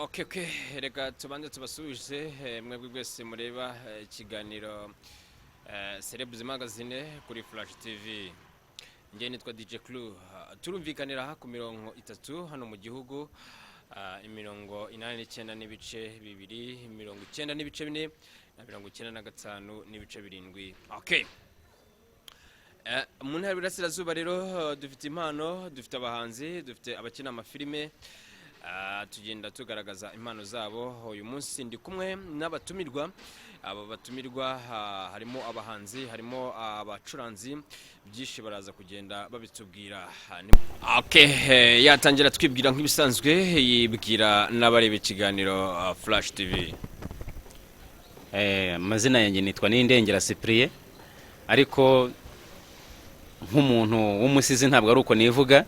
Okay, reka tubanze tubasubize, mwebwe mwese mureba ikiganiro Celebs Magazine kuri Flash TV. Njye nitwa DJ Clue. Turumvikanira aha ku 30 hano mu gihugu, 89.2, 90.4 na 95.7. Okay. Mu ntara y'Iburasirazuba rero, dufite impano, dufite abahanzi, dufite abakina amafilime. Tugenda tugaragaza impano zabo. Uyu munsi ndi kumwe n'abatumirwa. Aba batumirwa, harimo abahanzi, harimo abacuranzi, byinshi baraza kugenda babitubwira. Okay, yatangira twibwira nk'ibisanzwe, yibwira n'abareba ikiganiro Flash TV. Amazina yanjye nitwa Nindengera Cyprien, ariko nk'umuntu w'umusizi ntabwo ari uko nivuga.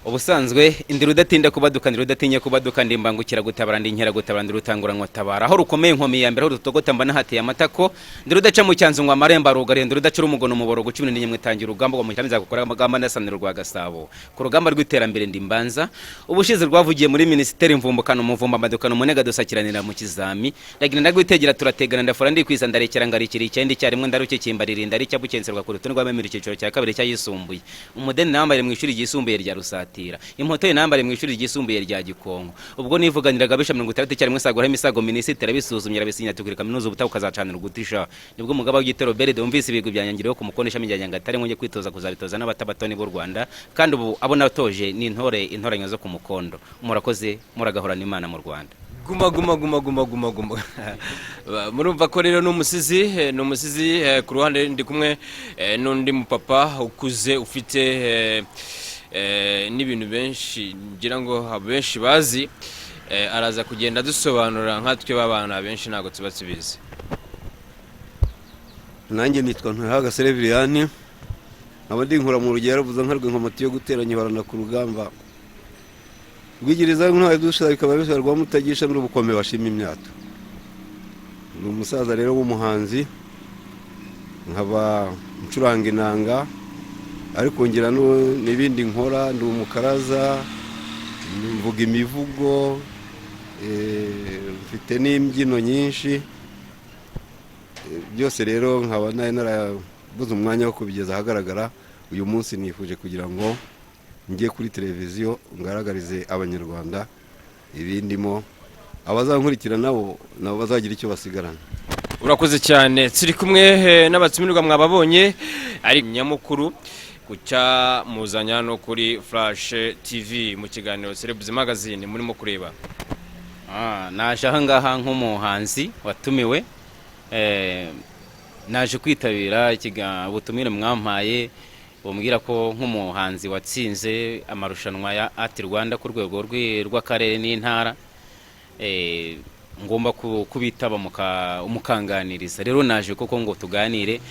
Ubusanzwe indira udatinda kubaduka, ndira udatinya kubaduka, ndi imbangukira gutabara, ndi inkera gutabara, ndi rutanguranwa tabara aho rukomeye, inkomi ya mbere aho rutogota mba nahateye amatako, ndi rudaca mu cyanzu ngo amarembo arugariye, ndi rudacura umugono umuborogo 14 mwitangira urugamba ngo muhitamiza gukora amagamba ndasanira rwa Gasabo ku rugamba rw'iterambere. Ndi mbanza ubushize rwavugiye muri minisiteri, mvumbukana umuvumba, amadukano umunega, dusakiranira mu kizami, ndagira ndagwitegera, turategana, ndafura ndikwiza, ndarekera ngarikira icyenda icyarimwe, ndarukikimba ririnda ricyabukensirwa ku rutonde rw'abemera icyiciro cya kabiri cy'ayisumbuye, umudeni nambaye mu ishuri ryisumbuye rya Rusatira, impoto nambare mu ishuri ryisumbuye rya Gikonko. Ubwo nivuganiraga bisha 60 icyarimwe, saguraho imisago, minisitiri abisuzumye arabisinya, tukiri kaminuza ubutaha ukazacanira ugutisha. Nibwo umugaba w'igitero Berede wumvise ibigwi bya Nyangiro ku mukono, ishami rya Nyagatare, ngo njye kwitoza kuzabitoza n'abatabatoni b'u Rwanda, kandi ubu abo natoje ni intore intoranyo zo ku mukondo. Murakoze, muragahorana Imana mu Rwanda. Guma guma guma guma guma guma. Murumva ko rero ni umusizi, ni umusizi. Ku ruhande ndi kumwe n'undi mupapa ukuze ufite n'ibintu benshi ngira ngo benshi bazi. Araza kugenda adusobanurira, nkatwe b'abana benshi ntabwo tuba tubizi. Nanjye nitwa Ntuyahaga Sereviriyani, nkaba ndi nkura mu rugero yaravuze nkarwe inkomati yo guteranya ihorana ku rugamba rwigiriza intwari dushaka bikaba bisaba rwa mutagisha n'ubukombe bashima imyato. Ni umusaza rero w'umuhanzi, nkaba ncuranga inanga, ariko ngira n'ibindi nkora. Ndi umukaraza, mvuga imivugo, mfite n'imbyino nyinshi. Byose rero nkaba nari narabuze umwanya wo kubigeza ahagaragara. Uyu munsi nifuje kugira ngo njye kuri televiziyo ngaragarize Abanyarwanda ibindimo, abazankurikira nabo bazagira icyo basigarana. Urakoze cyane. Turi kumwe n'abatumirwa mwababonye, ari nyamukuru gucya muzanya no kuri Flash TV mu kiganiro Celebs Magazine murimo kureba. Naje aha ngaha nk'umuhanzi watumiwe, naje kwitabira ubutumire mwampaye bumbwira ko nk'umuhanzi watsinze amarushanwa ya Art Rwanda ku rwego rw'akarere n'intara, ngomba kubitaba mukanganiriza. Rero naje koko ngo tuganire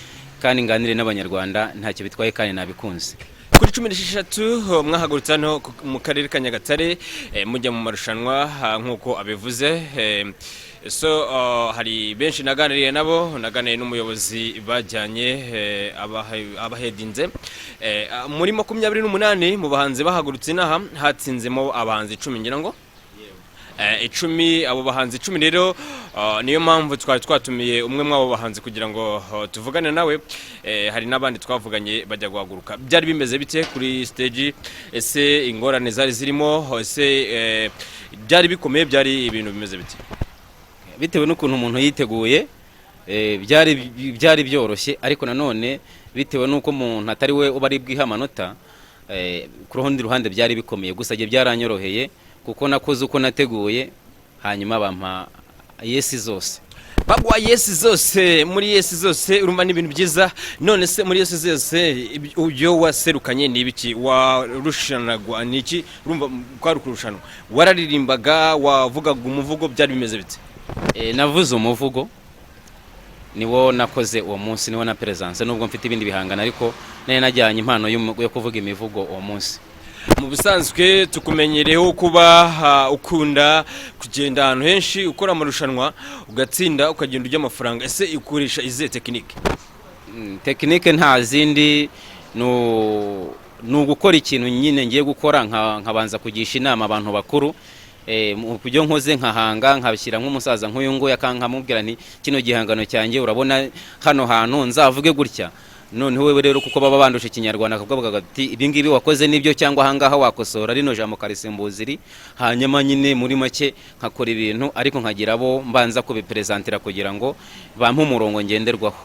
kandi nganire n'Abanyarwanda, ntacyo bitwaye kandi nabikunze. Kuri 16 mwahagurutse hano mu karere ka Nyagatare, mujya mu marushanwa, nk'uko abivuze. So hari benshi naganiriye nabo, naganiriye n'umuyobozi bajyanye, abahedinze. Muri 28 mu bahanzi bahagurutse inaha, hatsinzemo abahanzi 10, ngira ngo 10. Abo bahanzi 10 rero, niyo mpamvu twari twatumiye umwe muri abo bahanzi kugira ngo tuvugane nawe. Hari n'abandi twavuganye bajya guhaguruka. Byari bimeze bite kuri stage? Ese ingorane zari zirimo? Ese byari bikomeye? Byari ibintu bimeze bite? Bitewe n'ukuntu umuntu yiteguye, byari byoroshye, ariko nanone bitewe n'uko umuntu atari we uba ari bwihe amanota, ku rundi ruhande byari bikomeye. Gusa njye byaranyoroheye kuko nakoze uko nateguye, hanyuma bampa yes zose. Baguha yes zose. Muri yes zose, urumva ni ibintu byiza. None se muri yes zose, ibyo waserukanye ni ibiki? Warushanagwa ni iki? Urumva kwari kurushanwa, wararirimbaga, wavugaga umuvugo, byari bimeze bite? Navuze umuvugo, niwo nakoze uwo munsi, niwo na presence, nubwo mfite ibindi bihangano, ariko nari najyanye impano yo kuvuga imivugo uwo munsi. Mu busanzwe tukumenyereho kuba ukunda kugenda ahantu henshi, ukora amarushanwa ugatsinda, ukagenda ujya amafaranga. Ese ukoresha izihe technique? Technique nta zindi, ni ugukora ikintu nyine ngiye gukora nkabanza kugisha inama abantu bakuru. Mu byo nkoze nkahanga, nkabishyira nk'umusaza nk'uyu nguyu, akankamubwira nti: "Kino gihangano cyanjye, urabona hano hantu nzavuge gutya." Noneho wewe rero, kuko baba bandusha Ikinyarwanda, akavuga ati: "Ibi ngibi wakoze nibyo, cyangwa ahangaha wakosora rino jambo ukarisimbuza iri." Hanyuma nyine muri make nkakora ibintu, ariko nkagira abo mbanza kubiperezantira kugira ngo bampe umurongo ngenderwaho.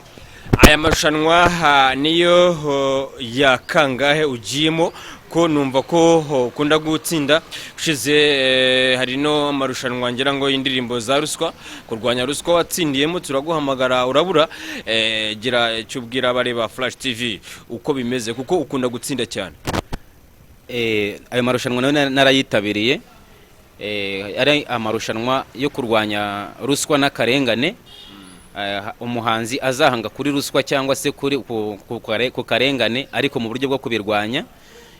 Aya marushanwa niyo ya kangahe ugiyemo? Ko numva ko ukunda gutsinda. Ushize hari no amarushanwa ngira ngo y'indirimbo za ruswa, kurwanya ruswa, watsindiyemo, turaguhamagara urabura. Gira icyo ubwira abareba Flash TV uko bimeze, kuko ukunda gutsinda cyane. Ayo marushanwa nayo narayitabiriye. Ari amarushanwa yo kurwanya ruswa n'akarengane. Umuhanzi azahanga kuri ruswa cyangwa se kuri ku karengane, ariko mu buryo bwo kubirwanya.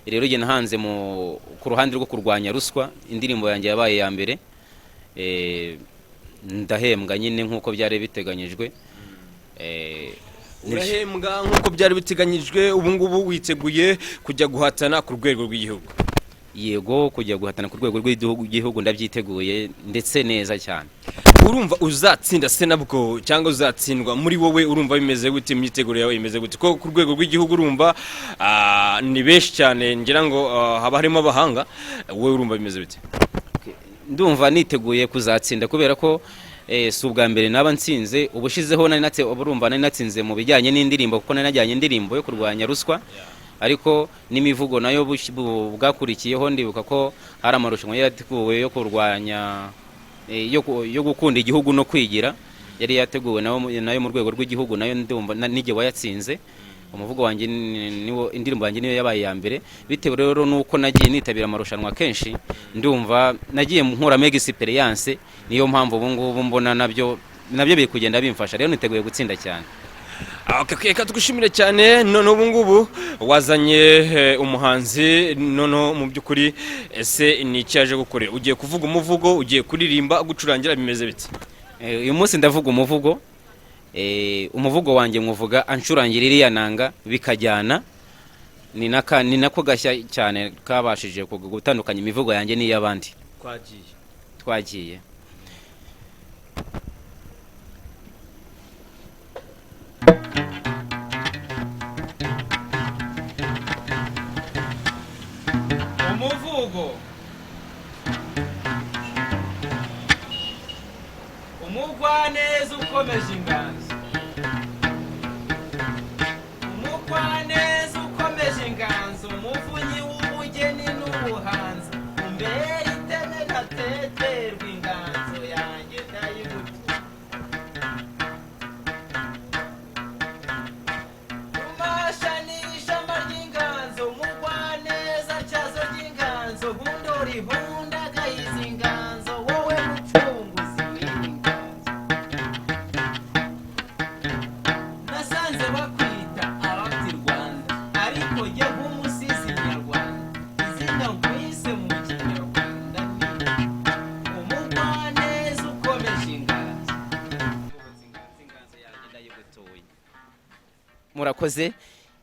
Rero jye nahanze ku ruhande rwo kurwanya ruswa. Indirimbo yanjye yabaye iya mbere. Ndahembwa nyine nk'uko byari biteganyijwe. Nibyo. Urahembwa nk'uko byari biteganyijwe. Ubu ngubu witeguye kujya guhatana ku rwego rw'igihugu? Yego, kujya guhatana ku rwego rw'igihugu ndabyiteguye ndetse neza cyane. Urumva uzatsinda se nabwo cyangwa uzatsindwa? Muri wowe urumva bimeze gute? Imyiteguro yawe imeze gute? Ko ku rwego rw'igihugu urumva ni benshi cyane, ngira ngo haba harimo abahanga. Wowe urumva bimeze bite? Ndumva niteguye kuzatsinda, kubera ko si ubwa mbere naba nsinze. Ubushizeho nari natse, urumva nari natsinze mu bijyanye n'indirimbo, kuko nari najyanye indirimbo yo kurwanya ruswa, ariko n'imivugo nayo bwakurikiyeho. Ndibuka ko hari amarushanwa yari yateguwe yo kurwanya yo gukunda igihugu no kwigira, yari yateguwe nayo mu rwego rw'igihugu. Nayo ndumva nijye wayatsinze. Umuvugo wanjye niwo, indirimbo yanjye niyo yabaye iya mbere. Bitewe rero nuko nagiye nitabira amarushanwa kenshi, ndumva nagiye nkuramo experience. Niyo mpamvu ubu ngubu mbona nabyo biri kugenda bimfasha. Rero niteguye gutsinda cyane. Okay, reka tugushimire cyane. None ubu ngubu wazanye umuhanzi. Noneho mu by'ukuri ese ni iki yaje gukorera? Ugiye kuvuga umuvugo, ugiye kuririmba, gucurangira, bimeze bite? Uyu munsi ndavuga umuvugo. Umuvugo wanjye nkuvuga ancurangira iriya nanga, bikajyana. Ni nako gashya cyane kabashije gutandukanya imivugo yanjye n'iy'abandi. Twagiye. Twagiye. Umuvugo. Umugwaneza ukomeje inganzo, umugwaneza ukomeje inganzo, umuvunyi w'ubugeni n'ubuhanzi, umbere iteme ntateterwa, inganzo yanjye ndayigutuye. Rumasha ni ishema ry'inganzo, mugwaneza cyazo ry'inganzo, hundo rihundagayiza inganzo, wowe mucunguzi w'inganzo. Nasanze bakwita abapti Rwanda, ariko jye nk'umusizi nyarwanda, izina nkwise mu Kinyarwanda ni umugwaneza ukomeje inganzo. Inganzo yanjye ndayigutuye. Murakoze.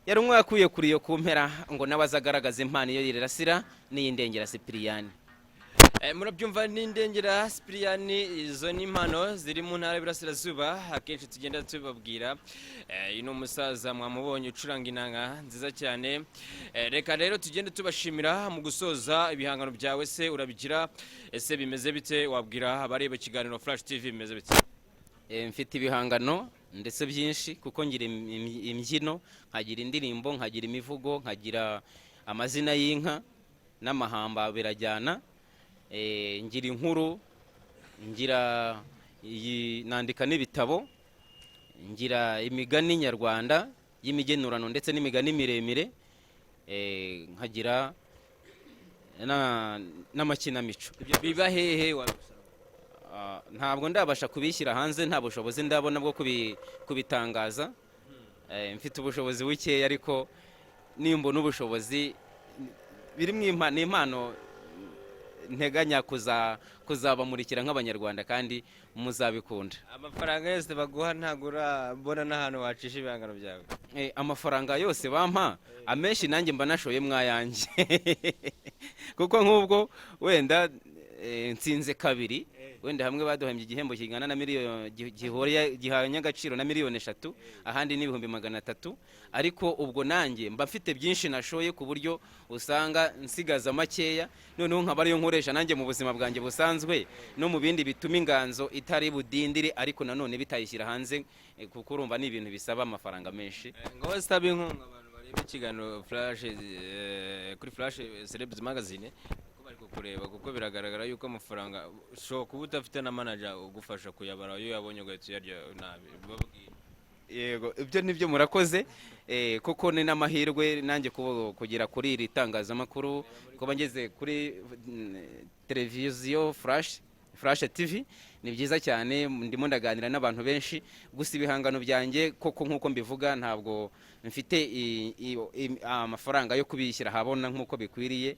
Yari umwe yakuye kuri iyo ku mpera ngo nawe azagaragaze impano iyo yirasira n'iy'indengera Sipiriyani. Murabyumva, n'indengera Sipiriyani. Izo ni impano ziri mu ntara y'Iburasirazuba, akenshi tugenda tubabwira. Uyu ni umusaza mwamubonye ucuranga inanga nziza cyane. Reka rero tugende tubashimira. Mu gusoza, ibihangano byawe se urabigira? Ese bimeze bite? Wabwira abareba ikiganiro Flash TV bimeze bite? Mfite ibihangano ndetse byinshi, kuko ngira imbyino, nkagira indirimbo, nkagira imivugo, nkagira amazina y'inka n'amahamba, birajyana. Ngira inkuru, ngira iyi, nandika n'ibitabo, ngira imigani nyarwanda y'imigenurano ndetse n'imigani miremire. Nkagira n'amakinamico. Biba hehe? Ntabwo ndabasha kubishyira hanze, nta bushobozi ndabona bwo kubitangaza. Mfite ubushobozi bukeya, ariko nimbona ubushobozi biri mu ni impano nteganya kuzabamurikira nk'Abanyarwanda, kandi muzabikunda. Amafaranga yose baguha ntabwo urabona n'ahantu wacisha ibihangano byawe? Amafaranga yose bampa, amenshi nanjye mba nashoye mwayanjye, kuko nk'ubwo wenda Nsinze kabiri. Wenda hamwe baduhembye igihembo kingana na miliyoni, gihuriye, gihanye agaciro na miliyoni 3, ahandi ni 300,000. Ariko ubwo nanjye mba mfite byinshi nashoye, ku buryo usanga nsigaza makeya, noneho nkaba ariyo nkoresha nanjye mu buzima bwanjye busanzwe no mu bindi bituma inganzo itari budindire, ariko nanone bitayishyira hanze, kuko urumva ni ibintu bisaba amafaranga menshi. Ngo sitaba inkunga abantu bareba ikiganiro Flash, kuri Flash Celebs Magazine, kuko bari kukureba, kuko biragaragara yuko amafaranga ushobora kuba udafite na manager ugufasha kuyabara, iyo uyabonye ugahita uyarya nabi. Babwire. Yego, ibyo nibyo, murakoze. Kuko ni n'amahirwe nanjye kugera kuri iri tangazamakuru, kuba ngeze kuri televiziyo Flash TV ni byiza cyane. Ndimo ndaganira n'abantu benshi. Gusa ibihangano byanjye koko, nk'uko mbivuga, ntabwo mfite amafaranga yo kubishyira ahabona nk'uko bikwiriye.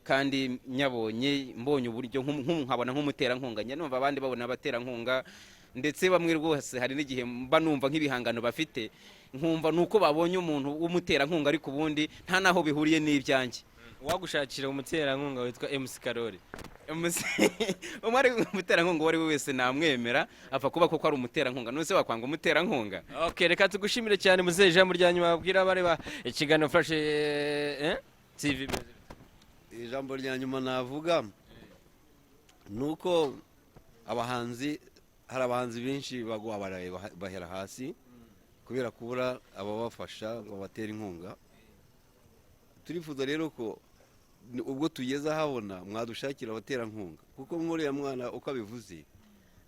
Kandi nyabonye, mbonye uburyo nkabona nk'umuterankunga, njya numva abandi babona abaterankunga, ndetse bamwe rwose hari n'igihe mba numva nk'ibihangano bafite, nkumva ni uko babonye umuntu w'umuterankunga, ariko ubundi nta n'aho bihuriye n'ibyanjye. Wagushakira umuterankunga witwa MC Karori? Umwe ari umuterankunga, uwo ari we wese namwemera, apfa kuba koko ari umuterankunga. Nuse wakwanga umuterankunga? Okay, reka tugushimire cyane, muzehe. Ijambo rya nyuma babwira abareba ikiganiro Flash TV bimeze bite? Ijambo rya nyuma navuga ni uko abahanzi, hari abahanzi benshi bagwa baraye bahera hasi kubera kubura ababafasha ngo babatere inkunga. Turifuza rero ko ubwo tugeze ahabona mwadushakira abaterankunga, kuko nk'uriya mwana uko abivuze,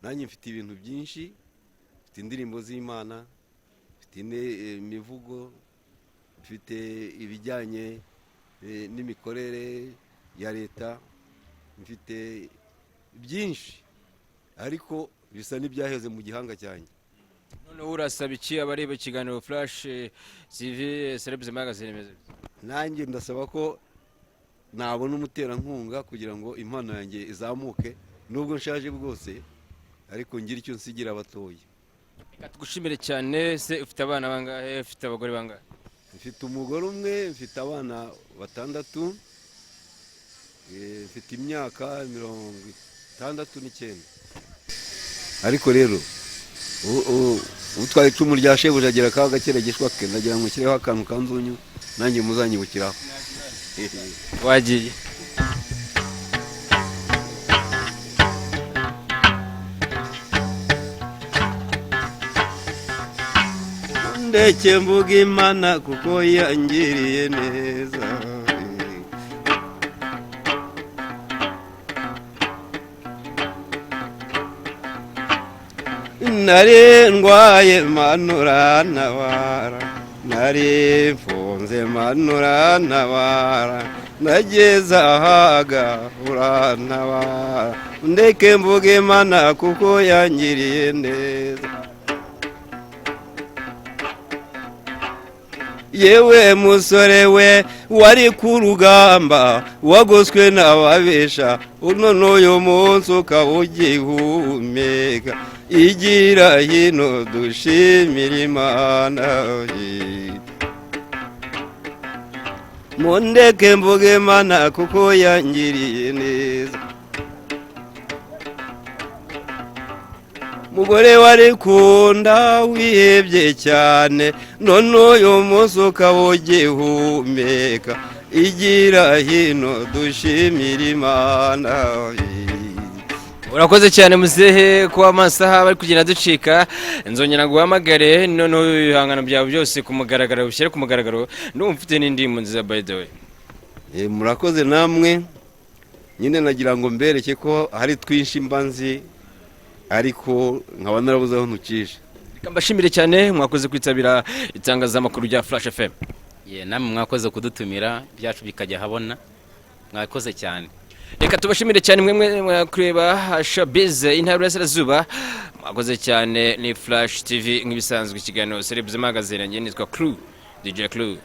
nanjye mfite ibintu byinshi: mfite indirimbo z'Imana, mfite imivugo, mfite ibijyanye n'imikorere ya leta, mfite byinshi, ariko bisa n'ibyaheze mu gihanga cyanjye. Noneho urasaba iki abareba ikiganiro Flash TV Celebs Magazine bimeze bite? Nanjye ndasaba ko nabona umuterankunga kugira ngo impano yanjye izamuke, nubwo nshaje bwose, ariko ngira icyo nsigira abatoya. Reka tugushimire cyane. Se ufite abana bangahe? Ufite abagore bangahe? Mfite umugore umwe, mfite abana batandatu, mfite imyaka 69. Ariko rero utwaye icumu rya shebuja agira akaga keregeshwa ke. Ndagira ngo nshyireho akantu kanzunyu, nanjye muzanyibukiraho. Wagiye. Ndeke mvuga Imana kuko yangiriye neza. Nari ndwaye, Mana urantabara. Nari mfunze, Mana urantabara. Nageze ahaga, urantabara. Ndeke mvuga Imana kuko yangiriye neza. Yewe musore we wari ku rugamba, wagoswe n'ababesha, uno n'uyu munsi ukaba ugihumeka, igira hino dushimira Imana. Mundeke mvuge Imana kuko yangiriye neza. Mugore wari kunda wihebye cyane, none uyu munsi ukaba ugihumeka, igira hino dushimira Imana. Urakoze cyane muzehe. Kuba amasaha bari kugenda ducika, nzongera guhamagare, noneho ibihangano byawe byose ku mugaragaro, bishyire ku mugaragaro. Ndumva ufite n'indirimbo nziza, by the way. Murakoze namwe. Nyine nagira ngo mbereke ko hari twinshi mba nzi, ariko nkaba narabuze aho ntukisha. Reka mbashimire cyane, mwakoze kwitabira itangazamakuru rya Flash FM. Ye, namwe mwakoze kudutumira, byacu bikajya ahabona. Mwakoze cyane. Reka tubashimire cyane mwe mwakureba Showbiz intara y'Iburasirazuba, mwakoze cyane. Ni Flash TV nk'ibisanzwe, ikiganiro Celebs Magazine. Njye nitwa Clue, DJ Clue.